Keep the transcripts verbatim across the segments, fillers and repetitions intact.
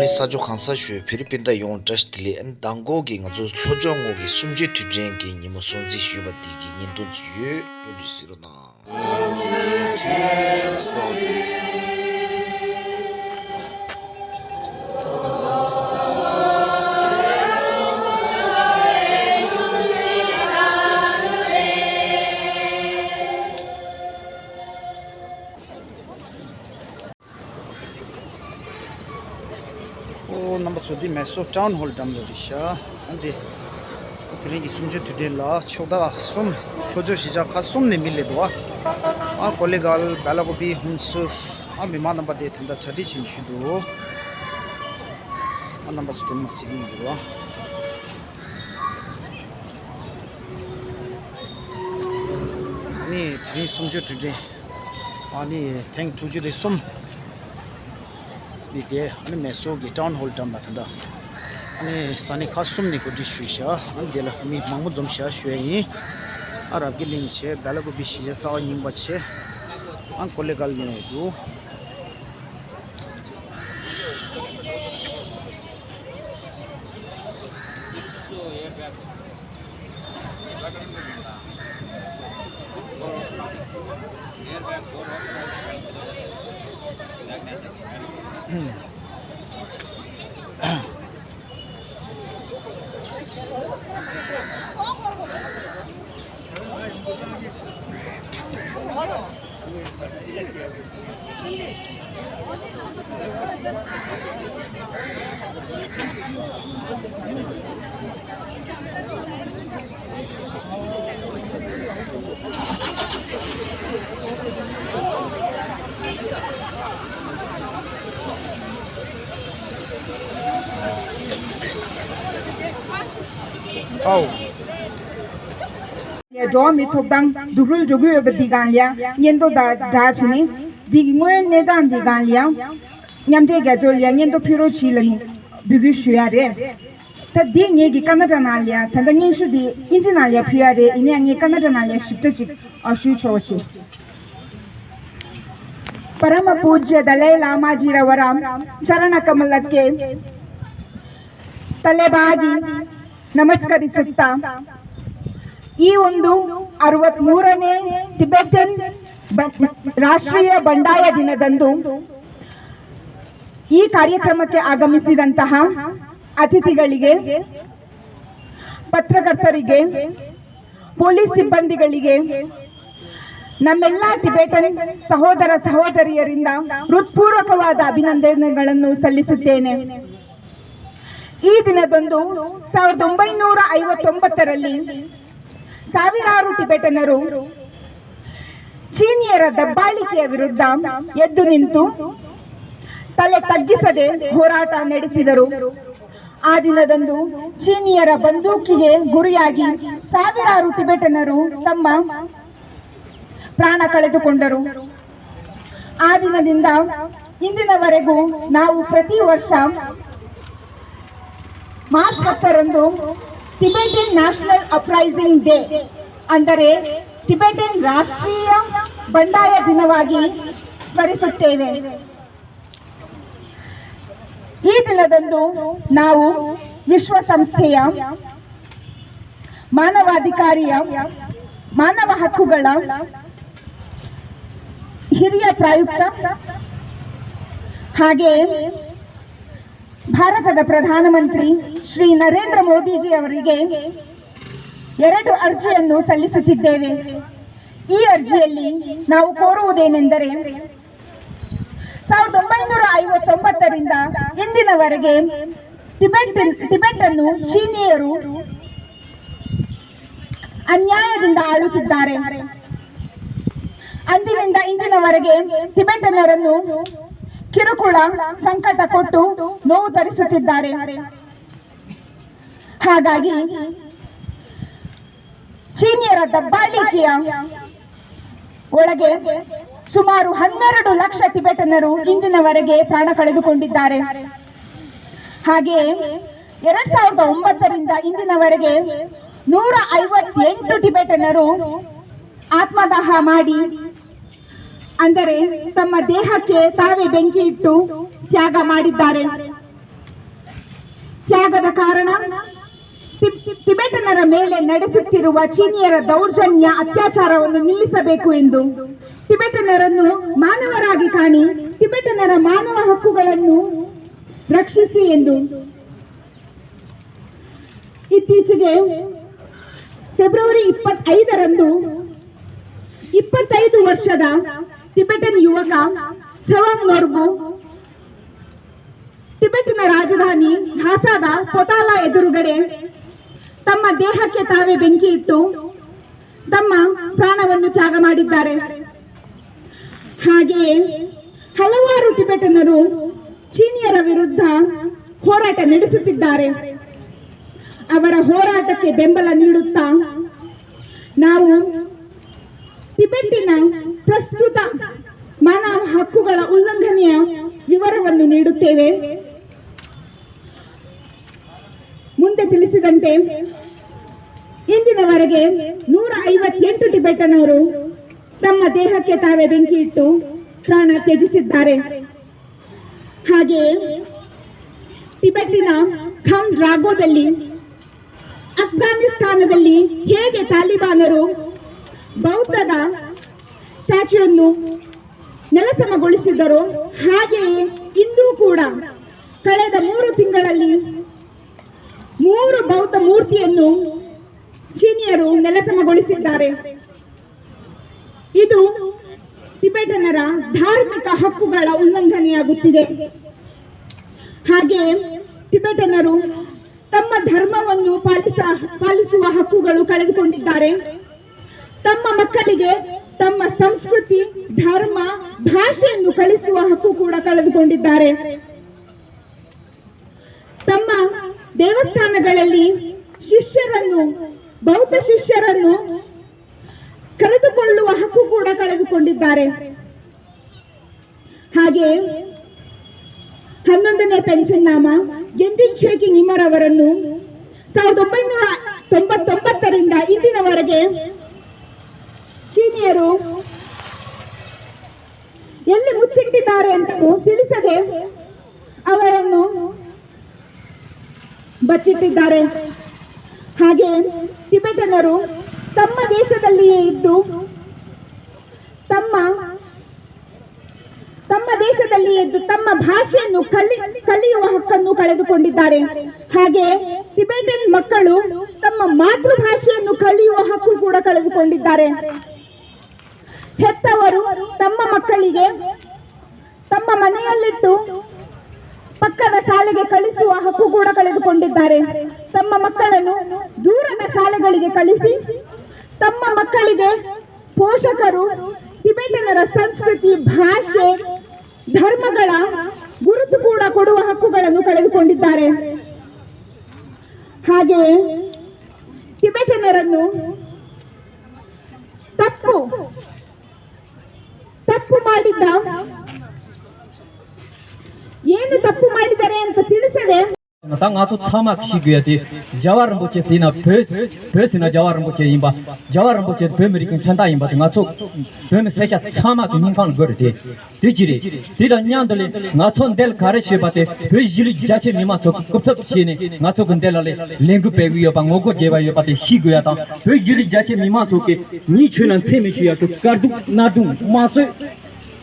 ས་ཕྱོགས་གང་སར་བཞུགས་ཕེ་རི་པིན་དང་ཡོངས་བཀྲ་ཤིས་བདེ་ལེགས། ཨ་ནི་མདང་དགོང་གི་ང་ཚོ་ལྷོ་ཕྱོགས་ངོས་ཀྱི་གསུམ་བཅུའི་དུས་དྲན་གྱི་ཉིན་མོ་སྲུང་བརྩི་ཞུས་པ་འདི་གི་བརྙན་ཐུང་ཅིག་ཡོད། བཀྲ་ཤིས་བདེ་ལེགས། ཨོ། རྣམ་པ་ཚོ། འདི་མེ་སོ་ཊའུན་ཧོལ་འགྲམ་ལ་རེད་ཤག་ཨ་འདི། དེ་རིང་གི་གསུམ་བཅུའི་དུས་དྲན་ལ་ཕྱོགས་མཐའ་གསུམ། ལྷོ་ཕྱོགས་གཞིས་ཆགས་ཁག་གསུམ་ནས་མི་སླེབས་འདུག་ཨ་ཀོ་ལི་གྷལ། བེ་ལ་ཀོ་བི། ཧུན་སུར། ཨ་མི་མང་རྣམ་པ་དེ་ད་ལྟ་གྲ་སྒྲིག་བྱས་ནས་བཞུགས་འདུག་ཨ་རྣམ་པ་ཚོ་དེ་མ་གཟིགས་ཀྱི་འདུག་ཨ་ནི་དེ་རིང་གསུམ་བཅུའི་དུས་དྲན། ཨ་ནི་ཐེངས་དྲུག་ཅུ་རེ་གསུམ། འདི་དེ་ཨ་ནི་མེ་སོ་གི་ཊའུན་ཧོལ་འགྲམ་ལ་ད་ལྟ་ཨ་ནི་ས་གནས་ཁག་གསུམ་ནས་གོ་སྒྲིག་ཞུས་ཤག་ཨ་ནི་དེ་ལ་མི་མང་པོ་འཛོམས་ཤག་ཞུ་ཡ་ཡིན། ཨ་རབ་རྒྱས་གླིང་བྱས། བེ་ལ་ཀོ་བི་གཞིས་ཆགས་རྩ་བ་རྙིང་པ་བྱས། ཨ་ཀོ་ལི་གྷལ་ནས་འདུག་ཨའོ། ལས་འགྲོ་བ་མིའི་ཐོབ་ཐང་སྡུག་རུལ་འགྲོ་གི་ཡོད་པ་འདི་སྒང་ལ་ཡང་སྙན་ཐོ་དང་སྦྲགས་བྱས་ནས་འདི་གི་དངོས་ཡོད་གནས་སྟངས་འདི་སྒང་ལ་ཡང་མཉམ་འབྲེལ་རྒྱལ་ཚོགས་ལ་ཡང་སྙན་ཐོ་ཕུལ་རོགས་གྱིས་ལབ་ནས་འབོད་སྐུལ་ཞུ་ཡ་རེད། ད་འདི་ངེད་ཀྱི་ཀ་ན་ཊ་ནང་ལ་ཡང་ད་ལྟ་སྙན་ཞུ་འདི་དབྱིན་ཇི་ནང་ལ་ཡང་ཕུལ་ཡ་རེད། ཡིན་ནའང་ངས་ཀ་ན་ཊ་ནང་ལ་ཡང་ཞིབ་ཕྲ་ཅིག་ཨ་ཞུ་ཆོག་ཅིག Parama Pujya Dalai Lama Jirawaram Charana Kamalake ತಲೆಬಾಗಿ ನಮಸ್ಕರಿಸುತ್ತಾ, ಈ ಒಂದು ಅರವತ್ಮೂರನೇ ಟಿಬೆಟನ್ ಬ-, ರಾಷ್ಟ್ರೀಯ ಬಂಡಾಯ ದಿನದಂದು ಈ ಕಾರ್ಯಕ್ರಮಕ್ಕೆ ಆಗಮಿಸಿದಂತಹ ಅತಿಥಿಗಳಿಗೆ, ಪತ್ರಕರ್ತರಿಗೆ, ಪೊಲೀಸ್ ಸಿಬ್ಬಂದಿಗಳಿಗೆ, ನಮ್ಮೆಲ್ಲ ಟಿಬೆಟನ್ ಸಹೋದರ ಸಹೋದರಿಯರಿಂದ ಹೃತ್ಪೂರ್ವಕವಾದ ಅಭಿನಂದನೆಗಳನ್ನು ಸಲ್ಲಿಸುತ್ತೇನೆ. ಈ ದಿನದಂದು ಸಾವಿರದ ಒಂಬೈನೂರ ಐವತ್ತೊಂಬತ್ತರಲ್ಲಿ ಸಾವಿರಾರು ಟಿಬೆಟನರು ಚೀನಿಯರ ದಬ್ಬಾಳಿಕೆಯ ವಿರುದ್ಧ ಎದ್ದು ನಿಂತು ತಲೆ ತಗ್ಗಿಸದೆ ಹೋರಾಟ ನಡೆಸಿದರು. ಆ ದಿನದಂದು ಚೀನಿಯರ ಬಂದೂಕಿಗೆ ಗುರಿಯಾಗಿ ಸಾವಿರಾರು ಟಿಬೆಟನರು ತಮ್ಮ ಪ್ರಾಣ ಕಳೆದುಕೊಂಡರು. ಆ ದಿನದಿಂದ ಇಂದಿನವರೆಗೂ ನಾವು ಪ್ರತಿ ವರ್ಷ ಮಾರ್ಚ್ ಹತ್ತರಂದು ಟಿಬೆಟನ್ ನ್ಯಾಷನಲ್ ಅಪ್ರೈಸಿಂಗ್ ಡೇ, ಅಂದರೆ ಟಿಬೆಟನ್ ರಾಷ್ಟ್ರೀಯ ಬಂಡಾಯ ದಿನವಾಗಿ ಸ್ಮರಿಸುತ್ತೇವೆ. ಈ ದಿನದಂದು ನಾವು ವಿಶ್ವಸಂಸ್ಥೆಯ ಮಾನವಾಧಿಕಾರಿಯ, ಮಾನವ ಹಕ್ಕುಗಳ ಹಿರಿಯ ಪ್ರಾಯುಕ್ತ, ಹಾಗೆಯೇ ಭಾರತದ ಪ್ರಧಾನಮಂತ್ರಿ ಶ್ರೀ ನರೇಂದ್ರ ಮೋದಿಜಿ ಅವರಿಗೆ ಎರಡು ಅರ್ಜಿಯನ್ನು ಸಲ್ಲಿಸುತ್ತಿದ್ದೇವೆ. ಈ ಅರ್ಜಿಯಲ್ಲಿ ನಾವು ಕೋರುವುದೇನೆಂದರೆ, ಸಾವಿರದ ಒಂಬೈನೂರ ಐವತ್ತೊಂಬತ್ತರಿಂದ ಇಂದಿನವರೆಗೆ ಟಿಬೆಟ್, ಟಿಬೆಟ್ ಅನ್ನು ಚೀನಿಯರು ಅನ್ಯಾಯದಿಂದ ಆಳುತ್ತಿದ್ದಾರೆ. ಅಂದಿನಿಂದ ಇಂದಿನವರೆಗೆ ಟಿಬೆಟನರನ್ನು ಕಿರುಕುಳ, ಸಂಕಟ ಕೊಟ್ಟು ನೋವು ತರಿಸುತ್ತಿದ್ದಾರೆ. ಹಾಗಾಗಿ ಚೀನಿಯರ ದಬ್ಬಾಳಿಕೆಯ ಒಳಗೆ ಸುಮಾರು ಹನ್ನೆರಡು ಲಕ್ಷ ಟಿಬೆಟನರು ಇಂದಿನವರೆಗೆ ಪ್ರಾಣ ಕಳೆದುಕೊಂಡಿದ್ದಾರೆ. ಹಾಗೆಯೇ ಎರಡ್ ಸಾವಿರದ ಒಂಬತ್ತರಿಂದ ಇಂದಿನವರೆಗೆ ನೂರ ಐವತ್ತೆಂಟು ಟಿಬೆಟನರು ಆತ್ಮದಾಹ ಮಾಡಿ, ಅಂದರೆ ತಮ್ಮ ದೇಹಕ್ಕೆ ತಾವೇ ಬೆಂಕಿ ಇಟ್ಟು ತ್ಯಾಗ ಮಾಡಿದ್ದಾರೆ. ತ್ಯಾಗದ ಕಾರಣ ಟಿಬೆಟನರ ಮೇಲೆ ನಡೆಸುತ್ತಿರುವ ಚೀನಿಯರ ದೌರ್ಜನ್ಯ, ಅತ್ಯಾಚಾರವನ್ನು ನಿಲ್ಲಿಸಬೇಕು ಎಂದು, ಟಿಬೆಟನರನ್ನು ಮಾನವರಾಗಿ ಕಾಣಿ, ಟಿಬೆಟನರ ಮಾನವ ಹಕ್ಕುಗಳನ್ನು ರಕ್ಷಿಸಿ ಎಂದು. ಇತ್ತೀಚೆಗೆ ಫೆಬ್ರವರಿ ಇಪ್ಪತ್ತೈದರಂದು ಇಪ್ಪತ್ತೈದು ವರ್ಷದ ಟಿಬೆಟನ್ ಯುವಕ ಸೆವಾಂಗ್ ನೋರ್ಬು ಟಿಬೆಟ್ನ ರಾಜಧಾನಿ ಲ್ಹಾಸಾದ ಪೊತಾಲ ಎದುರುಗಡೆ ತಮ್ಮ ದೇಹಕ್ಕೆ ತಾವೇ ಬೆಂಕಿ ಇಟ್ಟು ತಮ್ಮ ಪ್ರಾಣವನ್ನು ತ್ಯಾಗ ಮಾಡಿದ್ದಾರೆ. ಹಾಗೆಯೇ ಹಲವಾರು ಟಿಬೆಟನರು ಚೀನಿಯರ ವಿರುದ್ಧ ಹೋರಾಟ ನಡೆಸುತ್ತಿದ್ದಾರೆ. ಅವರ ಹೋರಾಟಕ್ಕೆ ಬೆಂಬಲ ನೀಡುತ್ತಾ ನಾವು ಟಿಬೆಟ್ಟಿನ ಪ್ರಸ್ತುತ ಮಾನವ ಹಕ್ಕುಗಳ ಉಲ್ಲಂಘನೆಯ ವಿವರವನ್ನು ನೀಡುತ್ತೇವೆ. ಮುಂದೆ ತಿಳಿಸಿದಂತೆ, ಇಂದಿನವರೆಗೆ ನೂರ ಐವತ್ತೆಂಟು ಟಿಬೆಟನರು ತಮ್ಮ ದೇಹಕ್ಕೆ ತಾವೇ ಬೆಂಕಿ ಇಟ್ಟು ಪ್ರಾಣ ತ್ಯಜಿಸಿದ್ದಾರೆ. ಹಾಗೆಯೇ ಟಿಬೆಟ್ಟಿನ ಖಮ್ ಡ್ರಾಗೋದಲ್ಲಿ, ಅಫ್ಘಾನಿಸ್ತಾನದಲ್ಲಿ ಹೇಗೆ ತಾಲಿಬಾನರು ಬೌದ್ಧದ ಸ್ಟ್ಯಾಚ್ಯೂವನ್ನು ನೆಲಸಮಗೊಳಿಸಿದ್ದರೋ, ಹಾಗೆಯೇ ಇಂದೂ ಕೂಡ ಕಳೆದ ಮೂರು ತಿಂಗಳಲ್ಲಿ ಮೂರು ಬೌದ್ಧ ಮೂರ್ತಿಯನ್ನು ಚೀನಿಯರು ನೆಲಸಮಗೊಳಿಸಿದ್ದಾರೆ. ಇದು ಟಿಬೆಟನರ ಧಾರ್ಮಿಕ ಹಕ್ಕುಗಳ ಉಲ್ಲಂಘನೆಯಾಗುತ್ತಿದೆ. ಹಾಗೆಯೇ ಟಿಬೆಟನರು ತಮ್ಮ ಧರ್ಮವನ್ನು ಪಾಲಿಸ ಪಾಲಿಸುವ ಹಕ್ಕುಗಳು ಕಳೆದುಕೊಂಡಿದ್ದಾರೆ. ತಮ್ಮ ಮಕ್ಕಳಿಗೆ ತಮ್ಮ ಸಂಸ್ಕೃತಿ, ಧರ್ಮ, ಭಾಷೆಯನ್ನು ಕಲಿಸುವ ಹಕ್ಕು ಕೂಡ ಕಳೆದುಕೊಂಡಿದ್ದಾರೆ. ತಮ್ಮ ದೇವಸ್ಥಾನಗಳಲ್ಲಿ ಶಿಷ್ಯರನ್ನು, ಬೌದ್ಧ ಶಿಷ್ಯರನ್ನು ಕರೆದುಕೊಳ್ಳುವ ಹಕ್ಕು ಕೂಡ ಕಳೆದುಕೊಂಡಿದ್ದಾರೆ. ಹಾಗೆಯೇ ಹನ್ನೊಂದನೇ ಪೆನ್ಷನ್ ನಾಮ ಗೆಂಜಿನ್ ಶೇಕಿಂಗ್ ಇಮರ್ ಅವರನ್ನು ಸಾವಿರದ ಒಂಬೈನೂರ ತೊಂಬತ್ತೊಂಬತ್ತರಿಂದ ಇಂದಿನವರೆಗೆ ಚೀನಿಯರು ಎಲ್ಲಿ ಮುಚ್ಚಿಟ್ಟಿದ್ದಾರೆ ಅಂತ ತಿಳಿಸದೆ ಅವರನ್ನು ಬಚ್ಚಿಟ್ಟಿದ್ದಾರೆ. ಹಾಗೆ ಟಿಬೆಟನರು ತಮ್ಮ ದೇಶದಲ್ಲಿಯೇ ಇದ್ದು ತಮ್ಮ ತಮ್ಮ ದೇಶದಲ್ಲಿಯೇ ಇದ್ದು ತಮ್ಮ ಭಾಷೆಯನ್ನು ಕಲಿ ಕಲಿಯುವ ಹಕ್ಕನ್ನು ಕಳೆದುಕೊಂಡಿದ್ದಾರೆ. ಹಾಗೆ ಟಿಬೆಟನ್ ಮಕ್ಕಳು ತಮ್ಮ ಮಾತೃಭಾಷೆಯನ್ನು ಕಲಿಯುವ ಹಕ್ಕು ಕೂಡ ಕಳೆದುಕೊಂಡಿದ್ದಾರೆ. ಹೆತ್ತವರು ತಮ್ಮ ಮಕ್ಕಳಿಗೆ ತಮ್ಮ ಮನೆಯಲ್ಲಿಟ್ಟು ಪಕ್ಕದ ಶಾಲೆಗೆ ಕಳಿಸುವ ಹಕ್ಕು ಕೂಡ ಕಳೆದುಕೊಂಡಿದ್ದಾರೆ. ತಮ್ಮ ಮಕ್ಕಳನ್ನು ದೂರದ ಶಾಲೆಗಳಿಗೆ ಕಳಿಸಿ ತಮ್ಮ ಮಕ್ಕಳಿಗೆ ಪೋಷಕರು ಟಿಬೆಟನರ ಸಂಸ್ಕೃತಿ, ಭಾಷೆ, ಧರ್ಮಗಳ ಗುರುತು ಕೂಡ ಕೊಡುವ ಹಕ್ಕುಗಳನ್ನು ಕಳೆದುಕೊಂಡಿದ್ದಾರೆ. ಹಾಗೆಯೇ ಟಿಬೆಟನರನ್ನು ತಪ್ಪು ತಪ್ಪು ಮಾಡಿದ್ದ ಏನು ತಪ್ಪು ಮಾಡಿದ್ದಾರೆ ಅಂತ ತಿಳಿಸದೆ ད་ང་ཚོ་ཚང་མ་གིས་ཤེས་དགོས་ཡ་དེ་རྒྱལ་བ་རིན་པོ་ཆེ་ཟེར་ན་བོད་བོད་ཟེར་ན་རྒྱལ་བ་རིན་པོ་ཆེ་ཡིན་པ། རྒྱལ་བ་རིན་པོ་ཆེ་བོད་མི་རིགས་ཀྱི་མཚོན་རྟགས་ཡིན་པ་དེ་ང་ཚོ་བོད་མི་སེར་སྐྱ་ཚང་མ་གི་སྙིང་ཁམས་ལ་དགོས་རེད་དེ། དེ་ཅི་རེད། དེ་དང་མཉམ་དུ་ལས་ང་ཚོ་འདི་ལ་ག་རེ་བྱེད་པ་དེ་བོད་གཞིས་ལུས་རྒྱ་ཆེ་མི་མང་ཚོ་གི་སྐུ་ཚབ་བྱས་ནས་ང་ཚོ་གི་འདི་ལ་ལས་ལས་འགུལ་སྤེལ་གི་ཡོད་པ། ངོ་རྒོལ་བྱས་པ་ཡོད་པ་དེ་ཤེས་དགོས་ཡ་དང་། བོད་གཞིས་ལུས་རྒྱ་ཆེ་མི་མང་ཚོ་གི་ཉིན་ཆོས་ན་མཚན་མི་ཆོས་ཡ་གི་དཀའ་སྡུག་མནར་གདུང་དམར་གསོད།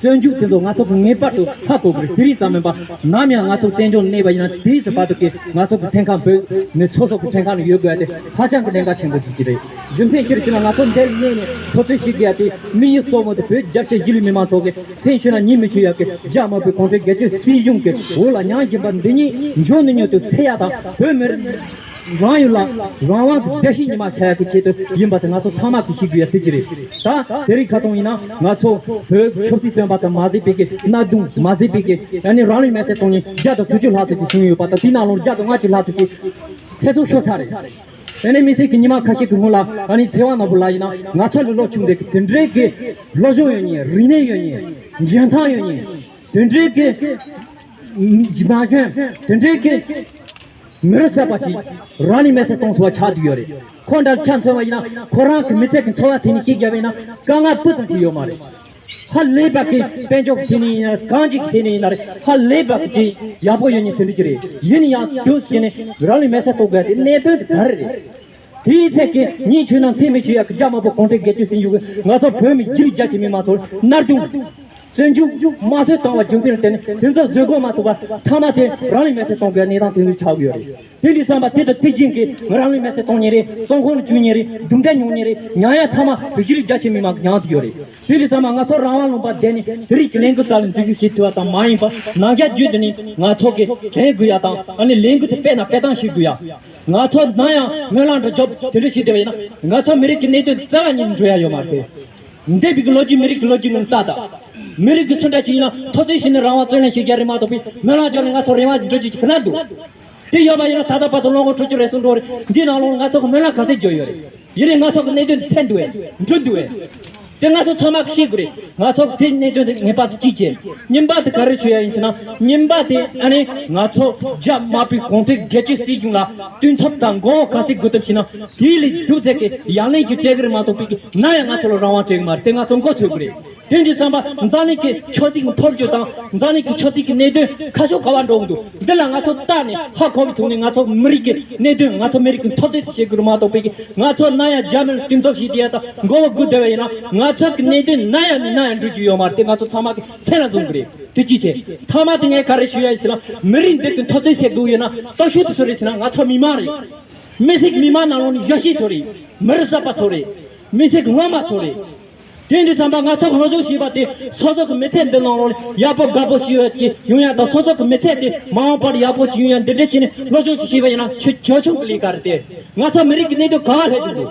བཙོན་འཇུག་དེ་ཚོ་ང་ཚོ་གིས་ངེས་པར་དུ་ཧ་གོ་དགོས་རེད། དེ་རིང་ཙམ་མིན་པ་ནམ་ཡང་ང་ཚོ་བཙན་བྱོལ་གནས་པ་ཡིན་ན་དེའི་ཚེ་བར་དུ་གི་ང་ཚོ་གི་སེམས་ཁམས་བོད་མི་སོ་སོ་གི་སེམས་ཁམས་ལ་ཡོད་དགོས་ཡ་དེ་ཧ་ཅང་གི་གནད་འགག་ཆེན་པོ་ཞིག་ཅིག་རེད། རྒྱུ་མཚན་ཅི་རེད་ཅེ་ན། ང་ཚོ་འདིར་གནས་ནས་འཚོ་རྩིས་བྱེད་དགོས་ཡ་དེ་མི་ཡུལ་སོག་མོ་དེ་བོད་རྒྱ་ཆེ་གཞིས་ལུས་མི་མང་ཚོ་གི་མཚན་ཤོད་ན་ཉིན་མི་ཆོད་ཡ་གི་རྒྱ་དམར་པོའི་གུང་ཁྲན་སྒེར་གཅོད་སྲིད་གཞུང་གི་འོག་ལ་མྱང་བཞིན་པ་འདི་ཉིད་མགྱོགས་ནས་མྱུར་དུ་སེལ་ཡ་དང་། བོད་མི་རིགས་རང་ཡུལ་ལ་རང་དབང་གི་བརྡལ་བཤིག་ཉི་མ་ཆགས་ཡག་གི་ཆེད་དུ་ཡིན་པ་དེ་ང་ཚོ་ཚང་མ་གིས་ཤེས་དགོས་ཡ་དེ་ཅི་རེད། ད་དེ་རིང་ཁ་སང་ཡིན་ན་ང་ཚོ་བོད་ཆབ་སྲིད་བཙོན་པ་དང་མ་ཟད་པའི་གི་གནའ་གདུང་མ་ཟད་པའི་གི་ཡང་ནི་རང་ལུས་མེར་སྲེག་གཏོང་མཁན་བརྒྱ་དང་དྲུག་ཅུ་ལྷག་ཙམ་ཅིག་བྱུང་ཡོད་པ་དང་། དེའི་ནང་ལོགས་བརྒྱ་དང་ལྔ་བཅུ་ལྷག་ཙམ་ཅིག་ཚེ་སྲོག་ཤོར་ཚར་རེད། ཡང་ནི་མི་ཚེ་གི་ཉི་མ་ཁ་ཤས་ཀྱི་སྔོན་ལ་ཡང་ནི་ཚེ་དབང་ནོར་བུ་ལགས་ཡིན་ན་ང་ཚོ་ལས་ལོ་ཆུང་དུས་ཀྱི་དེ་འདྲའི་གི་སློབ་སྦྱོང་ཡོད་མཁན། རིག་གནས་ཡོད་མཁན། འཇོན་ཐང་ཡོད་མཁན། དེ་འདྲའི་གི་ན་གཞོན། དེ་འདྲའི་གི་མི་རབས་གསར་པ་ཞིག་རང་ལུས་མེར་སྲེག་གཏོང་ཐུབ་པ་ཆགས་བསྡད་ཡོད་རེད། ཁོ་འདྲ་ཆ་མཚོན་པ་ཡིན་ན་ཁོ་རང་གི་མི་ཚེ་གི་འཚོ་བ་དེ་ནས་གཅིག་བརྒྱབ་པ་ཡིན་ན་དཀའ་ངལ་སྤུ་ཙམ་ཞིག་ཡོད་མ་རེད། ཧ་ལས་པ་གི་དཔལ་འབྱོར་གྱི་ཐད་ནས་ཡིན་ན་རེད། གང་ཅིའི་ཐད་ནས་ཡིན་ན་རེད། ཧ་ལས་པ་གི་ཅིག་ཡག་པོ་ཡོད་མཁན་དེ་འདྲ་ཅིག་རེད། ཡིན་ན་ཡང་དུས་ཚོད་ནས་རང་ལུས་མེར་སྲེག་གཏོང་དགོས་དེ་གནད་དོན་དེ་ག་རེ་རེད། དེའི་ཚད་ཀྱི་ཉིན་བྱུང་ན་མཚན་མི་ཆོད་ཡག་གི་རྒྱ་དམར་པོ་གུང་ཁྲན་སྒེར་གཅོད་སྲིད་གཞུང་གིས་ང་ཚོ་བོད་མི་སྒྱིད་ལུག་རྒྱ་ཆེ་མི་མང་ཚོར་མནར་གཅོད་དམར་གསོད་བཏང་བ་རྒྱུ་མཚན་ལ་བརྟེན་ནས་དེ་ཚོ་བཟོད་སྒོམ་མ་ཐུབ་པར་མཐའ་མ་དེ་རང་ལུས་མེར་སྲེག་གཏོང་དགོས་གནས་སྟངས་དེ་ཚོ་ཆགས་ཀྱི་ཡོད་རེད། དེ་འདྲ་བསམ་པ་དེ་དང་དེ་རྐྱེན་གྱིས་ང་རང་ལུས་མེར་སྲེག་གཏོང་མཁན་རེད། བཙོན་ཁང་ལ་འཇུག་མཁན་རེད། རྡུང་རྡེག་མྱོང་མཁན་རེད། མྱངས་ཡག་ཚང་མ་བོད་སྒྱིད་ལུག་རྒྱ་ཆེ་མི་མང་གིས་མྱངས་བསྡད་ཡོད་རེད། དེ་འདྲ་བསམ་པ་ང་ཚོ་རང་དབང་ལུང་པ་བསྡད་ནས་དེ་རིགས་ཀྱི་ལས་འགུལ་རྩ་ལ་འཛུལ་ཞུགས་བྱེད་ཐུབ་པ་དང་མ་ཡིན་པ་ནང་རྒྱ་བརྒྱུད་དེ་ནས་ང་ཚོ་གི་དྲན་དགོས་ཡག་དང་ཨ་ནི་ལས་འགུལ་དེ་དཔེར་ན་སྤེལ་སྟངས་ཤེས་དགོས་ཡག་ང་ཚོ་ནམ་ཡང་སྨོན་ལམ་འདྲ་རྒྱོབ་དེ་འདྲ་བྱེད་བསྡད་པ་ཡིན་ན་ང་ཚོ་མི་རིགས་ཀྱི་གནད་དོན་རྩ་བ་ཉིད་ནས་འགྲོ་ཡག་ཡོད་མ་རེད། འདས་པའི་གི་ལོ་རྒྱུས་མི་རིགས་ཀྱི་ལོ་རྒྱུས་ནང་ལྟ་དང་། མི་རིགས་ཀྱི་སུ་འདྲ་ཞིག་ཡིན་ན་འཐབ་རྩོད་བྱས་ནས་རང་དབང་རྩོད་ལེན་བྱེད་རྒྱུ་རེད་མ་གཏོགས་པའི་སྨོན་ལམ་རྒྱབ་ནས་ང་ཚོ་རེ་བ་འགྲོ་རྒྱུ་ཅིག་ག་ན་འདུག་དེ་ཡོད་པ་ཡིན་ན་ད་ལྟ་བར་དུ་ལོ་ངོ་དྲུག་ཅུ་རེ་ཟུང་འགྲོ་རེད། འདིའི་ནང་ལོགས་ང་ཚོ་གི་སྨོན་ལམ་ག་ཚད་འཇོག་ཡོད་རེད། ཡིན་ནའི་ང་ཚོ་གི་གནད་དོན་འདི་ཚད་འདུག་བས་འགྲོ་འདུག་བས། དེ་ང་ཚོ་ཚང་མ་གི་ཤེས་དགོས་རེད། ང་ཚོ་གི་དེ་གནད་དོན་དེ་ངེས་པར་དུ་གཅིག་བྱས། གཉིས་པ་དེ་ག་རེ་ཞུ་ཡ་ཡིན་ཟེར་ན། གཉིས་པ་དེ་ཨ་ནི་ང་ཚོ་རྒྱ་དམར་པོའི་གུང་ཁྲན་སྒེར་གཅོད་སྲིད་གཞུང་ལ་བསྟུན་ཐབས་དང་མགོ་བོ་ག་ཚད་སྒུར་ཐབས་བྱས་ན་དེའི་ལས་སྡུག་ཚད་ཀྱི་ཡང་ལན་ཅིག་སྤྲད་གི་རེད་མ་གཏོགས་པའི་ནམ་ཡང་ང་ཚོ་ལ་རང་དབང་སྤྲད་གི་མ་རེད། དེ་ང་ཚོ་མགོ་ཚོས་དགོས་རེད། དེ་འདི་ཚང་མ་འཛམ་གླིང་གི་ཆབ་སྲིད་ཀྱི་འཕོ་འགྱུར་དང་འཛམ་གླིང་གི་ཆབ་སྲིད་ཀྱི་གནད་དོན་ཁ་ཕྱོགས་ག་པར་འགྲོ་གི་འདུག་འདི་ལ་ང་ཚོ་བལྟས་ནས་ཧ་གོ་བའི་ཐོག་ནས་ང་ཚོ་མི་རིགས་ཀྱི་གནད་དོན་ང་ཚོ་མི་རིགས་ཀྱི་འཐབ་རྩོད་དེ་བྱེད་དགོས་རེད་མ་གཏོགས་པའི་ང་ཚོ་ནམ་ཡང་རྒྱ་མི་ལ་བསྟུན་ཐབས་བྱེད་བསྡད་ཡ་དང་མགོ་བོ་སྒུར་བསྡད་པ་ཡིན་ན་ང་ཚོ་གི་གནད་དོན་ནམ་ཡང་ནས་ནམ་ཡང་འགྲོ་རྒྱུ་ཡོད་མ་རེད། དེ་ང་ཚོ་ཚང་མ་གི་སེམས་ལ་བཟུང་དགོས་རེད། དེ་གཅིག་བྱས། མཐའ་མ་དེ་ངས་ག་རེ་ཞུ་ཡ་ཡིན་ཟེར་ན། མི་རིགས་འདི་གི་འཐབ་རྩོད་བྱེད་དགོས་ཡོད་ན་སྟོབས་ཤུགས་དེ་སུ་རེད་ཟེར་ན་ང་ཚོ་མི་མང་རེད། མི་སེར་གྱི་མི་མང་ནང་ལོགས་ནས་ཡོད་ཤེས་ཚོ་རེད། མི་རབས་གསར་པ་ཚོ་རེད། མི་སེར་གྱི་སློབ་མ་ཚོ་རེད། དེ་འདི་ཚང་མ་ང་ཚོ་གི་སློབ་སྦྱོང་བྱས་པ་དེ་སོ་སོ་གི་མི་ཚེ་འདི་ནང་ལོགས་ནས་ཡག་པོ་དགའ་པོ་ཞིག་ཡོང་ཡ་དང་སོ་སོ་གི་མི་ཚེ་དེ་མ་འོངས་པར་ཡག་པོ་ཞིག་ཡོང་ཡ་འདི་འདྲ་བྱས་ནས་སློབ་སྦྱོང་ཞིག་བྱས་པ་ཡིན་ན་ཆོས་ཆོས་ཆུང་གི་ལས་ཀ་རེད་དེ། ང་ཚོ་མི་རིགས་ཀྱི་གནད་དོན་ག་པར་སླེབས་ཀྱི་འདུག་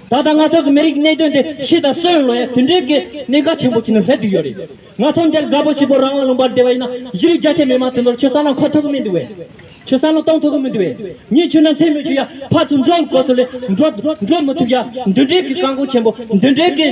ད་ལྟ་ང་ཚོ་གི་མི་རིགས་གནད་དོན་དེ་ཤི་དང་གསོན་ལོ་ཡ་དེ་འདྲའི་གི་གནད་འགག་ཆེན་པོ་ཅིག་ནང་སླེབས་བསྡད་ཡོད་རེད། ང་ཚོ་འདིར་དགའ་པོ་ཞིག་པོ་རང་དབང་ལུང་པར་བསྡད་པ་ཡིན་ན་གཞི་རིགས་རྒྱ་ཆེ་མི་མང་དེ་ཚོར་ཆུ་ས་ནང་འཁོར་ཐུབ་ཀྱི་མི་འདུག་བས། ཆུ་ས་ནང་གཏོང་ཐུབ་ཀྱི་མི་འདུག་བས། ཉིན་བྱུང་ན་མཚན་མི་ཆོད་ཡ་ཕར་ཚུར་འགྲོ་དགོས་ཚུལ་ལས་འགྲོ་འགྲོ་མི་ཐུབ་ཡ་འདི་འདྲའི་གི་རྐང་འཁོར་ཆེན་པོ་འདི་འདྲའི་གི་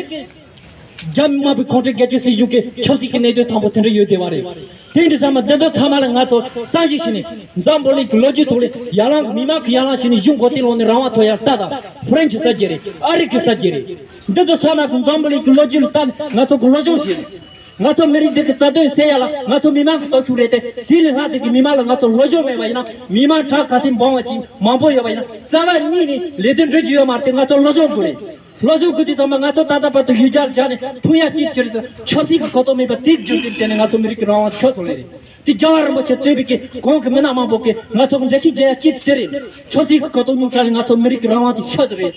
རྒྱ་མི་དམར་པོའི་གུང་ཁྲན་སྒེར་གཅོད་སྲིད་གཞུང་གི་ཆབ་སྲིད་ཀྱི་གནད་དོན་དང་པོ་དེ་འདྲ་ཡོད་བསྡད་པ་རེད། དེ་འདྲ་ཚང་མ་འདི་ཚོ་ཚང་མ་ལ་ང་ཚོ་བསམ་གཞིག་བྱས་ནས་འཛམ་བུ་གླིང་གི་ལོ་རྒྱུས་ཐོག་ལ་ཡར་ལངས་མི་མང་གི་ཡར་ལངས་བྱས་ནས་གཞུང་མགོ་རྟིང་སློག་ནས་རང་དབང་ཐོབ་ཡ་ལྟ་དང་ཧྥ་རན་ཆི་གསར་བརྗེ་རེད། ཨ་རི་གི་གསར་བརྗེ་རེད། འདི་ཚོ་ཚང་མ་གི་འཛམ་བུ་གླིང་གི་ལོ་རྒྱུས་ལ་ལྟ་ནས་ང་ཚོ་གི་སློབ་སྦྱོང་བྱས་ནས། ང་ཚོ་མི་རིགས་འདི་གི་རྩ་དོན་སེལ་ཡ་ལ་ང་ཚོ་མི་མང་གི་སྟོབས་ཤུགས་རེད་དེ། དེ་ལས་ལྷག་ཙམ་གྱི་མི་མང་ལ་ང་ཚོ་སློབ་སྦྱོང་མེད་པ་ཡིན་ན་མི་མང་གྲངས་ག་ཚོད་འབུམ་པ་ཅིག་མང་པོ་ཡོད་པ་ཡིན་ན་རྩ་བ་ཉིད་ནས་ལས་དོན་འགྲུབ་རྒྱུ་ཡོད་མ་རེད་དེ། ང་ཚོ་སློབ་སྦྱོང་དགོས་རེད། སློབ་སྦྱོང་དགོས་དུས་ཙམ་པ་ང་ཚོ་ད་ལྟ་བར་དུ་ཡུལ་གྱར་བྱས་ནས་ཕུང་ཡ་གཅིག་གྱུར་ཆབ་སྲིད་ཀྱི་གོ་རྟོགས་མེད་པ་དེའི་རྒྱུ་མཚན་དེ་ནས་ང་ཚོ་མི་རིགས་ཀྱི་རང་དབང་ཆོད་སོང་ལེ་རེད། དེ་རྒྱལ་བ་རིན་པོ་ཆེ་གཙོས་པའི་གི་གོང་གི་མི་སྣ་མང་པོ་གིས་ང་ཚོ་གི་འགྲེལ་བཤད་རྒྱག་ཡ་གཅིག་དེ་རེད། ཆབ་སྲིད་ཀྱི་གོ་རྟོགས་ཉུང་དྲགས་ནས་ང་ཚོ་མི་རིགས་ཀྱི་རང་དབང་དེ་ཤོར་ཟིན་རེད།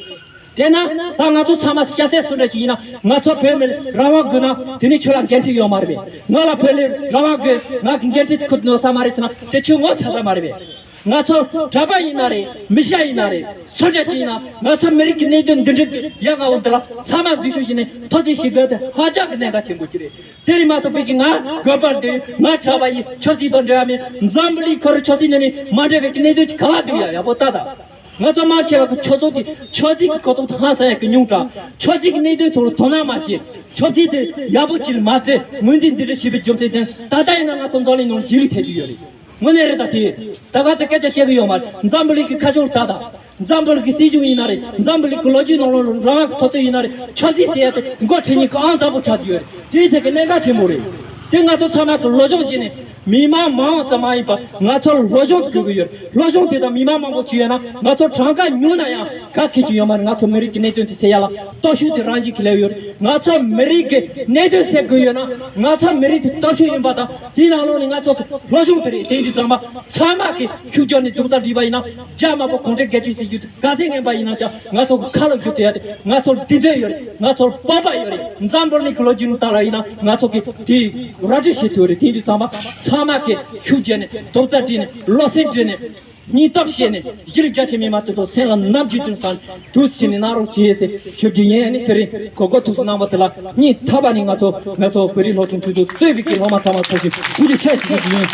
དེས་ན་ད་ང་ཚོ་ཚང་མ་སྐྱ་སེར་སུ་འདྲ་ཞིག་ཡིན་ན་ང་ཚོ་བོད་མི་རང་དབང་དགོས་ན་དེ་ནི་ཁྱོད་ལ་འགན་འཁྲི་ཡོད་མ་རེད་པས། ང་ལ་བོད་ལ་རང་དབང་དགོས། ང་གི་འགན་འཁྲི་དེ་ཁུར་ནོར་ས་མ་རེད་ཟེར་ན་དེ་ཁྱོད་ངོ་ཚ་ས་མ་རེད་པས། ང་ཚོ་གྲྭ་པ་ཡིན་ན་རེད། མི་ཤ་ཡིན་ན་རེད། སུ་འདྲ་ཞིག་ཡིན་ན་ང་ཚོ་མི་རིགས་ཀྱི་གནད་དོན་འདི་འདྲ་ཡ་ང་འོ་འདི་ལ་ཚང་མ་འཛུལ་ཞུགས་བྱས་ནས་ཐུགས་རྗེ་ཞུ་དགོས་དེ་ཧ་ཅང་གི་གནད་འགག་ཆེན་པོ་ཅིག་རེད། དེ་རིང་མ་གཏོགས་པའི་གི་ང་དགོན་པར་འདུག་ང་གྲྭ་པ་ཡིན། ཆབ་སྲིད་དང་འབྲེལ་བ་མེད། འཛམ་བུ་གླིང་ཁོར་ཆབ་སྲིད་ནང་ནས་མ་འདྲེས་པའི་གི་གནད་དོན་ཅིག་ག་པར་འདུག་ཡ། ཡག་པོ་ལྟ་དང་། ང་ཚོ་མང་ཆེ་བ་གི་ཆོས་ཚོགས་དེ་ཆབ་སྲིད་ཀྱི་གོ་རྟོགས་དེ་ཧང་སང་ཡག་གི་ཉུང་དྲགས། ཆབ་སྲིད་ཀྱི་གནད་དོན་ཐོག་ལ་དོ་སྣང་མ་བྱེད། ཆབ་སྲིད་དེ་ཡག་པོ་ཅིག་མ་བརྩི། ངོས་འཛིན་འདི་འདྲ་བྱེད་པའི་རྒྱུ་མཚན་དེ་ད་ལྟ་ཡིན་ན་ང་ཚོ་འཛམ་གླིང་ནང་རྗེས་ལུས་ཐེབས་ཀྱི་ཡོད་རེད། དངོས་གནས་རེད། ད་དེ་ད་ག་ཚོད་སྐད་ཆ་བཤད་གི་ཡོད་མ་རེད། འཛམ་བུ་གླིང་གི་ཁ་ཕྱོགས་ལ་ལྟ་དང་། འཛམ་བུ་གླིང་གི་སྲིད་གཞུང་ཡིན་ན་རེད། འཛམ་བུ་གླིང་གི་ལོ་རྒྱུས་ནང་ལོགས་ལ་རང་དབང་གི་ཐོབ་ཐང་ཡིན་ན་རེད། ཆབ་སྲིད་ཟེར་ཡ་དེ་མགོ་ཁྲིད་མཁན་གྱི་ཨང་དང་པོ་ཆགས་ཀྱི་ཡོད་རེད། དེའི་ཐད་ཀྱི་གནད་འགག་ཆེན་པོ་རེད། དེ་ང་ཚོ་ཚང་མ་གི་སློབ་སྦྱོང་བྱས་ནས། མི་མང་མང་ཙམ་མ་ཡིན་པ་ང་ཚོར་སློབ་སྦྱོང་དགོས་ཀྱི་ཡོད། སློབ་སྦྱོང་དེ་དང་མི་མང་མང་པོ་བྱུང་ཡོད་ན་ང་ཚོར་གྲངས་ཀ་ཉུང་ན་ཡང་ག་གེ་ཅིག་ཡོད་མ་རེད། ང་ཚོ་མི་རིགས་ཀྱི་གནད་དོན་དེ་སེལ་ཡ་ལ་སྟོབས་ཤུགས་དེ་རང་བཞིན་གྱིས་སླེབས་ཡོད་རེད། ང་ཚོ་མི་རིགས་ཀྱི་གནད་དོན་སེལ་དགོས་ཡོད་ན་ང་ཚོ་མི་རིགས་དེ་སྟོབས་ཤུགས་ཡིན་པ་དང་དེའི་ནང་ལོགས་ནས་ང་ཚོ་གི་སློབ་སྦྱོང་དེ་རེད། དེ་འདི་ཚང་མ་ཚང་མ་གི་ཤུགས་རྒྱག་ནས་རྡོག་རྩ་སྒྲིལ་བ་ཡིན་ན་རྒྱ་དམར་པོ་གུང་ཁྲན་སྒེར་གཅོད་སྲིད་ཇུས་དེ་ག་ཚད་ངན་པ་ཡིན་ན་ཀྱང་ང་ཚོ་གི་ཁ་ལ་བསྒྱུར་ཐུབ་ཡ་དེ་ང་ཚོར་གདེང་ཚོད་ཡོད་རེད། ང་ཚོར་སྤོབས་པ་ཡོད་རེད། འཛམ་བུ་གླིང་གི་ལོ་རྒྱུས་ནང་ལྟ་ར་ཡིན་ན་ང་ཚོ་གི་དེ་ར་སྤྲོད་བྱེད་ཐུབ་རེད། དེ་འདི་ཚང་མ་ཚང་མ་གི་ཤུགས་རྒྱག་ནས་རྡོག་རྩ་སྒྲིལ་ནས་བློ་སེམས་སྒྲིལ་ནས་སྙིང་སྟོབས་བཤད་ནས་གཞིས་ལུས་རྒྱ་ཆེ་མི་མང་དེ་ཚོ་སེམས་ལ་ནམ་རྒྱུན་དུ་སང་དུས་ཕྱིན་ནས་གནང་རོགས་བྱེད་ཟེར་ཞུ་རྒྱུ་ཡིན། ཨ་ནི་དེ་རིང་གོ་སྐབས་ཐུགས་སུ་གནང་བ་དེ་ལ་སྙིང་ཐག་པ་ནས་ང་ཚོ་ང་ཚོ་བོད་རིགས་སློབ་ཆུང་ཆུང་དུ་གཙོས་པའི་གི་སློབ་མ་ཚང་མ་ཚོ་ཞིག་ཐུགས་རྗེ་ཆེ་ཞུ་རྒྱུ་ཡིན།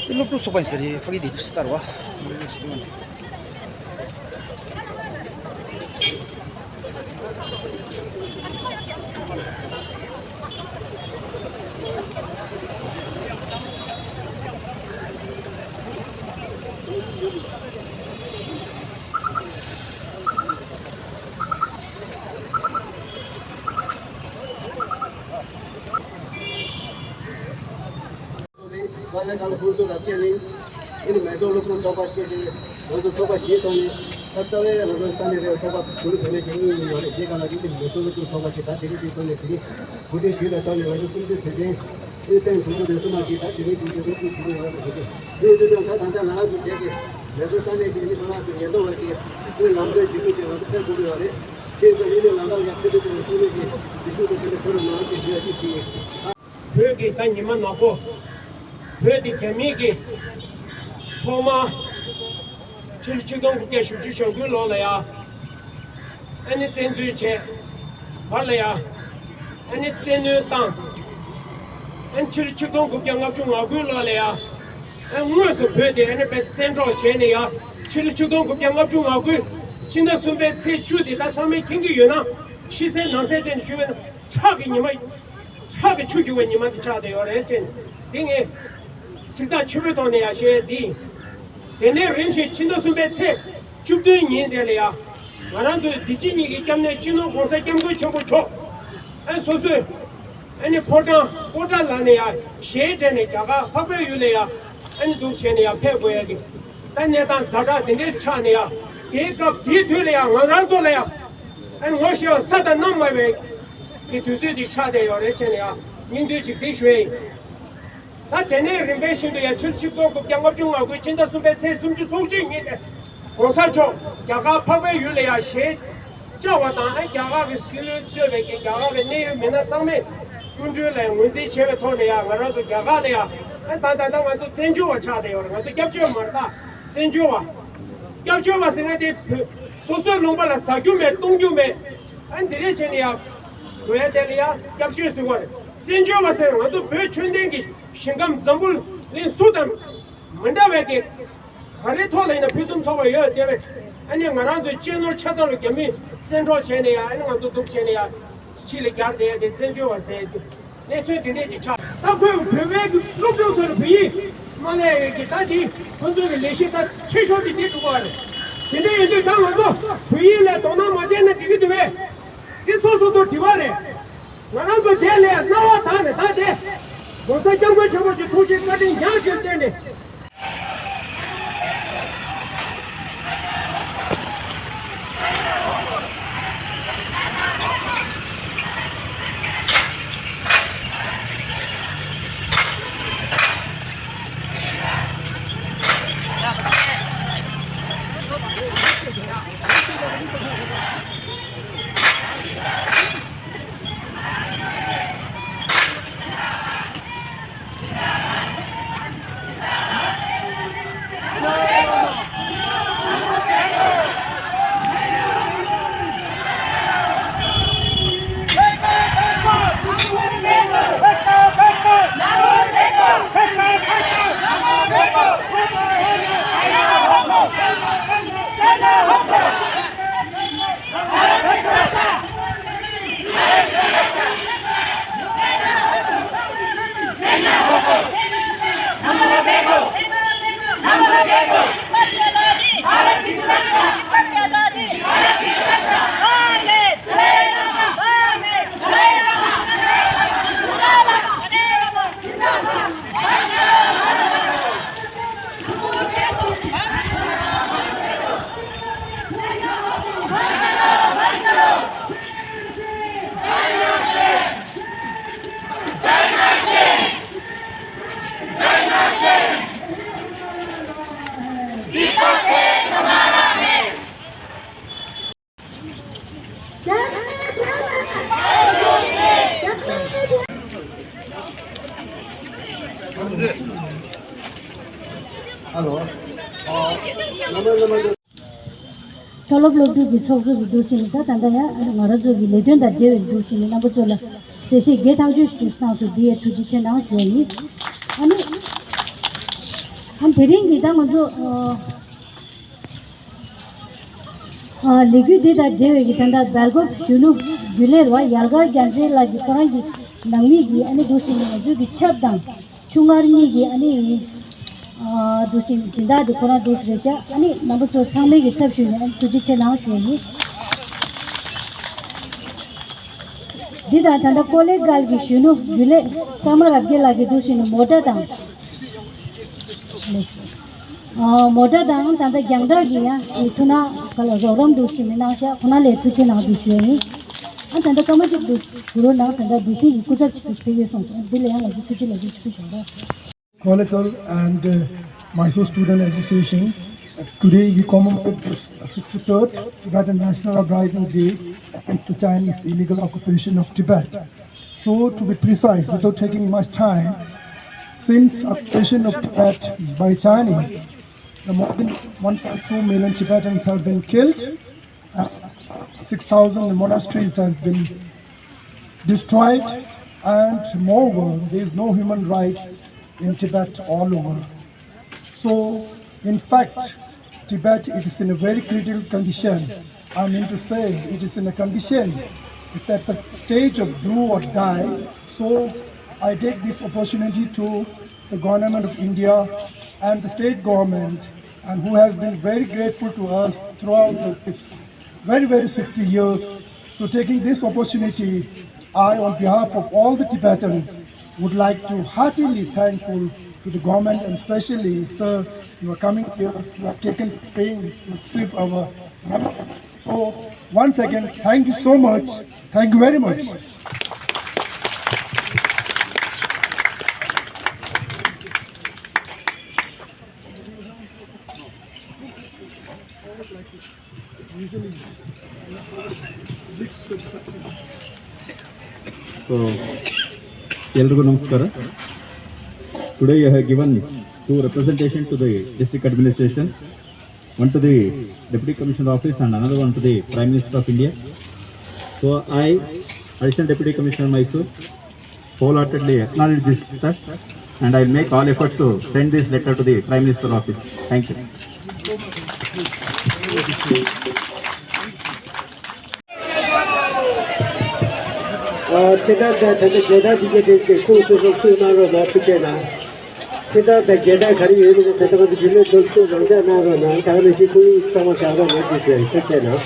དེ་སློབ་ཕྲུག་ཚོགས་པ་ཡིན་ས་རེད། ཕ་གི་དེ་དུས་སུ་ལྟར་བ། ལས་ཁང་ལ་ཧུར་བརྩོན་རབ་བསྐྱེད་གླིང་། ཨེ་ནི་མེ་ཏོག་སློབ་ཕྲུག་ཚོགས་པ་བཅས་ཏེ་ང་ཚོ་ཚོགས་པ་བཞིའི་ཐོག་ནས་ད་རྩ་བའི་ང་ཚོའི་ས་གནས་རེ་བ་ཚོགས་པ་གུ་ལུ་བེ་ལེ་ཅན་གཉིས་གཉིས་ཡོད་རེད། དེ་ག་ལ་ཡིན་ཏེ་མེ་ཏོག་སློབ་ཕྲུག་ཚོགས་པ་ཞིག་ད་དེ་རིང་དེའི་ཐོག་ནས་དེ་རིང་གོ་སྒྲིག་ཞུས་པའི་ཐོག་ནས་ང་ཚོ་སུམ་ཅུ་དོན་ལྡན་ཨེ་ནི་ཏན་ཁྲུང་ཁྲུང་དེ་སུ་མ་ཞིག་ད་དེ་རིང་དེ་རིང་དེ་རིང་ཞུ་གི་ཡོད་རེད། དེ་དེ་ནས་ད་ད་ལྟ་ང་ཚོ་བྱས་ཏེ་མེ་ཏོག་ས་གནས་ཀྱི་ཨེ་ནི་ཁོ་རང་ཚོ་ཉེན་རྟོག་པ་ཞིག་ཨེ་ནི་ལམ་སྟོན་ཞུ་རྒྱུ་ཅིག་ང་ཚོ་ཕེབས་དགོས་ཀྱི་ཡོད་རེད། དེ་ཚོ་ཨེ་ནི་ལམ་ཁ་ཡག་ཐུབ་ཐུབ་ཀྱི་ཚོགས་མི་གི་དེ་ཚོ་དེ་ཚོ་ནས་ཁོ་རང་ནང་གི་ཞུ་ཡ་ཅིག་ཞུ་ཡིན། བོད་ཀྱི་ད་ཉི་མ་ནག་པོ། བོད་དེ་རྒྱ་མིའི་གི་ཐོག་མ་ཕྱི་ལོ་ཆིག་སྟོང་དགུ་བརྒྱ་བཞི་བཅུ་ཞེ་དགུའི་ལོ་ལ་ཡ། ཨ་ནི་བཙན་འཛུལ་བྱས། བར་ལ་ཡ། ཨ་ནི་བཙན་གནོན་བཏང་། ཨ་ནི་ཕྱི་ལོ་ཆིག་སྟོང་དགུ་བརྒྱ་ལྔ་བཅུ་ང་དགུའི་ལོ་ལ་ཡ། ཨ་དངོས་སུ་བོད་དེ་ཨ་ནི་བཙན་འཕྲོག་བྱས་ནས་ཡ། ཕྱི་ལོ་ཆིག་སྟོང་དགུ་བརྒྱ་ལྔ་བཅུ་ང་དགུའི་ཕྱི་ཟླ་གསུམ་པའི་ཚེས་བཅུ་དེ་ད་ཚང་མས་མཁྱེན་གྱི་ཡོད་ན། ཕྱི་གསལ་ནང་གསལ་བྱས་ནས་ཞུས་པ་ཡིན་ན་ཁྲག་གི་ཉི་མ། ཁྲག་གི་ཆུ་རྒྱུག་པའི་ཉི་མ་དེ་ཆགས་བསྡད་ཡོད་རེད་ཅེས་འདི་ངས་ཚིག་ཐག་ཆོད་པོའི་ཐོག་ནས་ཡང་བཤད་ཡས་འདི་ཡིན། དེ་ནས་རིམ་བཞིན་ཕྱི་ཟླ་གསུམ་པའི་ཚེས་བཅུ་བདུན་ཉིན་དེ་ལ་ཡང་ང་རང་ཚོའི་འདི་ཕྱི་གཉིས་ཀྱི་སྐྱབས་གནས་སྤྱི་ནོར་༸གོང་ས་༸སྐྱབས་མགོན་ཆེན་པོ་མཆོག་ཨ་ནི་སོ་སོའི་ཨ་ནི་ཕོ་བྲང་པོ་ཏཱ་ལ་ནས་ཡང་ཞལ་བགྲད་ནས་རྒྱ་གར་འཕགས་པའི་ཡུལ་ལ་ཡང་ཨ་ནི་འདུག་བྱས་ནས་ཡང་ཕེབས་དགོས་ཡ་གི་ད་གནས་སྟངས་ཛ་དྲག་དེ་འདྲའི་ཆགས་ནས་ཡང་དེའི་སྐབས་དེའི་དུས་ལ་ཡང་ང་རང་ཚོ་ལ་ཡང་། ཨ་ནི་ངོ་ཤེས་པ་ས་དང་གནམ་མ་བའི་གི་དུས་ཚོད་ཅིག་ཆགས་བསྡད་ཡོད་རེད་བྱས་ནས་ཡང་སྙིང་བསྡུས་ཅིག་འདི་ཞུ་ཡ་ཡིན། ད་དེ་ནས་རིམ་པས་བཞིན་དུ་ཡང་ཕྱི་ལོ་ཆིག་སྟོང་དགུ་བརྒྱ་ལྔ་བཅུ་ང་དགུའི་ཕྱི་ཟླ་གསུམ་པའི་ཚེས་སུམ་ཅུ་སོ་གཅིག་ཉིན་ནས་༸གོང་ས་མཆོག་རྒྱ་གར་འཕགས་པའི་ཡུལ་ལ་ཡང་ཞལ་བཅར་བ་དང་ཨ་རྒྱ་གར་གྱི་སྲིད་བློན་གཙོས་པའི་གི་རྒྱ་གར་གྱི་གནད་ཡོད་མི་སྣ་ཚང་མས་སྐུ་མགྲོན་ལ་ངོས་འཛིན་བྱས་པའི་ཐོག་ནས་ཡང་ང་རང་ཚོ་རྒྱ་གར་ལ་ཡང་ཨ་ད་ད་ལྟ་ང་ཚོ་བཙན་བྱོལ་བ་ཆགས་བསྡད་ཡོད་རེད། ང་ཚོ་སྐྱབས་བཅོལ་མ་རེད་ད། བཙན་བྱོལ་བ། སྐྱབས་བཅོལ་བ་ཟེར་མཁན་དེ་བོད་སོ་སོའི་ལུང་པ་ལ་ཟ་རྒྱུ་མེད་གཏོང་རྒྱུ་མེད། ཨ་ནི་དེ་འདྲས་བྱས་ནས་ཡང་འགྲོ་ཡ་དེ་ལ་ཡང་སྐྱབས་བཅོལ་ཟེར་བ་རེད། བཙན་བྱོལ་བ་ཟེར་ང་ཚོ་བོད་ཆོས་ལྡན་གྱི་ཞིང་ཁམས་འཛམ་བུ་གླིང་སུ་དང་མི་འདྲ་བའི་གི་ག་རེ་ཐོག་ལ་ཡིན་ན་ཕུན་སུམ་ཚོགས་པ་ཡོད་དེ་བས་ཨ་ནི་ང་རང་ཚོའི་གཅེས་ནོར་ཆ་ཚང་ལ་རྒྱ་མིས་བཙན་འཕྲོག་བྱས་ནས་ཡང་ཨ་ནི་ང་ཚོ་སྡུག་བྱས་ནས་ཡང་ཕྱི་ལ་གྱར་བསྡད་ཡ་དེ་བཙན་བྱོལ་བ་ཟེར་གྱི། གནས་ཚུལ་དེ་འདྲས་ཅིག་ཆགས། ད་ཁོས་བོད་པའི་སློབ་ཕྲུག་ཚོ་ལ་བོད་ཡིག་མ་སླེབས་ཡོད་ཀྱི་ད་དེ་ཁོ་ཚོའི་གི་ལས་གཞི་ད་ཆེ་ཤོས་དེ་དེ་འགྲོ་གི་རེད། དེ་འདྲས་ཡིན་དུས་ད་ང་ཚོ་བོད་ཡིག་ལ་དོ་སྣང་མ་བྱས་ན་འགྲིག་གི་འདུག་པས། དེ་སོ་སོ་ཚོ་དྲི་བ་རེད། ང་རང་ཚོ་དེ་ལས་རྣ་བ་དག་ནས་ད་དེ་༸གོང་ས་༸སྐྱབས་མགོན་ཆེན་པོ་མཆོག་ཐུགས་རྗེ་བཀའ་དྲིན་ཡར་ཞུ་བརྟེན་ནས། མཐོ་སློབ་སློབ་ཕྲུག་གི་ཚོགས་གཙོ་གི་འདུག་ཕྱིན་ནི་ད་ད་ལྟ་ཡང་ང་རང་ཚོ་གི་ལས་དོན་དང་འབྲེལ་བའི་འདུག་ཕྱིན་ནི་རྣམ་པ་ཚོ་ལ་གསལ་བཤད་རྒྱས་ཐག་ཆོད་ཞིག་གནང་སོང་། འདི་ཡང་ཐུགས་རྗེ་ཆེ་གནང་ཞུ་ཡ་ཡིན། ཨ་ནི་ཨ་ནི་དེ་རིང་གི་ད་ང་ཚོ་ཨ་ལས་འགུལ་འདི་དང་འབྲེལ་བའི་གི་ད་ལྟ་སྦེལ་ཀོབ་གཞོན་ནུ་རྒྱུན་ལས་བ་ཡལ་ག་རྒྱལ་མཚན་ལགས་ཀྱིས་ཁོ་རང་གི་ནང་མི་གི་ཨ་ནི་འདུག་ཕྱིན་ནི་ང་ཚོ་གི་ཆབ་དང་། ཆུང་སྔར་གཉིས་ཀྱི་ཨ་ནི་ཨ་འདུག་ཅིང་སྦྱིན་བདག་དེ་ཁོ་རང་འདུག་རེད་ཤག་ཨ་ནི་རྣམ་པ་ཚོ་ཚང་མའི་གི་ཚབ་ཞུས་ནས་ཨ་ནི་ཐུགས་རྗེ་ཆེ་གནང་ཞུ་ཡ་ཡིན། འདི་དང་ད་ལྟ་ཀོ་ལེ་གལ་གྱི་གཞོན་ནུ་རྒྱུན་ལས་ཀརྨ་རབ་རྒྱས་ལགས་ཀྱིས་འདུག་ཅིང་མོ་ཊ་དང་། མོ་ཊ་དང་ད་ལྟ་རྒྱང་བསྒྲགས་ཀྱི་ཡང་དེ་ཐུགས་སྣང་ག་ལ་རོགས་རམ་འདུག་ཅིག་མི་གནང་ཤག་ཁོ་ན་ལས་ཐུགས་རྗེ་གནང་འདུག་ཞུ་ཡ་ཡིན། ཨ་ད་ལྟ་སྐར་མ་གཅིག་འདུག་གུ་རུ་ནང་ད་ལྟ་འདུག་སེ་ཡི་སྐུ་ཚབ་ཅིག་ཕེབས་ཡོད་སོང་ཙང་འདི་ལ་ཡང་ལ་རྒྱུ་ཐུགས་རྗེ་ལ་རྒྱུ་ཆེ་ཞུ་ཞུ་རོགས། Chronicle and uh, Mysore Student Association. Today we commemorate the sixty-third Tibetan National Uprising Day against the Chinese illegal occupation of Tibet. So, to be precise, without taking much time, since occupation of Tibet by Chinese, the more than one point two million Tibetans have been killed, uh, six thousand monasteries have been destroyed, and moreover, there is no human right in Tibet all over. So, in fact, Tibet is in a very critical condition. I mean to say, it is in a condition, it's at the stage of do or die. So, I take this opportunity to the government of India and the state government, and who has been very grateful to us throughout the, this very, very sixty years. So taking this opportunity, I, on behalf of all the Tibetans, would like to heartily thankful to the government and especially, sir, you are coming here, you have taken pain to strip our So, once again, thank you so much. Thank you very much. So, ಎಲ್ರಿಗೂ ನಮಸ್ಕಾರ. Today you have given two representation to the district administration. One to the Deputy Commissioner office and another one to the Prime Minister of India. So I, Additional Deputy Commissioner Mysore, wholeheartedly acknowledge this trust and I make all efforts to send this letter to the Prime Minister office. Thank you. ཨ། དེ་ལྟར་ད་ད་ལྟ་རྒྱལ་དར་འདི་གའི་སྟེང་གི་ཁོང་སོ་སོ་ཚུར་གནང་རོགས་གནང་། ཐུགས་རྗེ་གནང་། དེ་ལྟར་ད་རྒྱལ་དར་ག་རེ་ཡོད་མེད་དེ་ཚོ་ང་ཚོ་རྒྱུན་ལས་ཚོ་ཚུར་རང་འཇགས་གནང་རོགས་གནང་། ད་ག་ནང་བཞིན་ཁོར་ཡུག་གཙང་མ་བཞག་རོགས་གནང་། ཐུགས་རྗེ་ཐུགས་རྗེ་གནང་།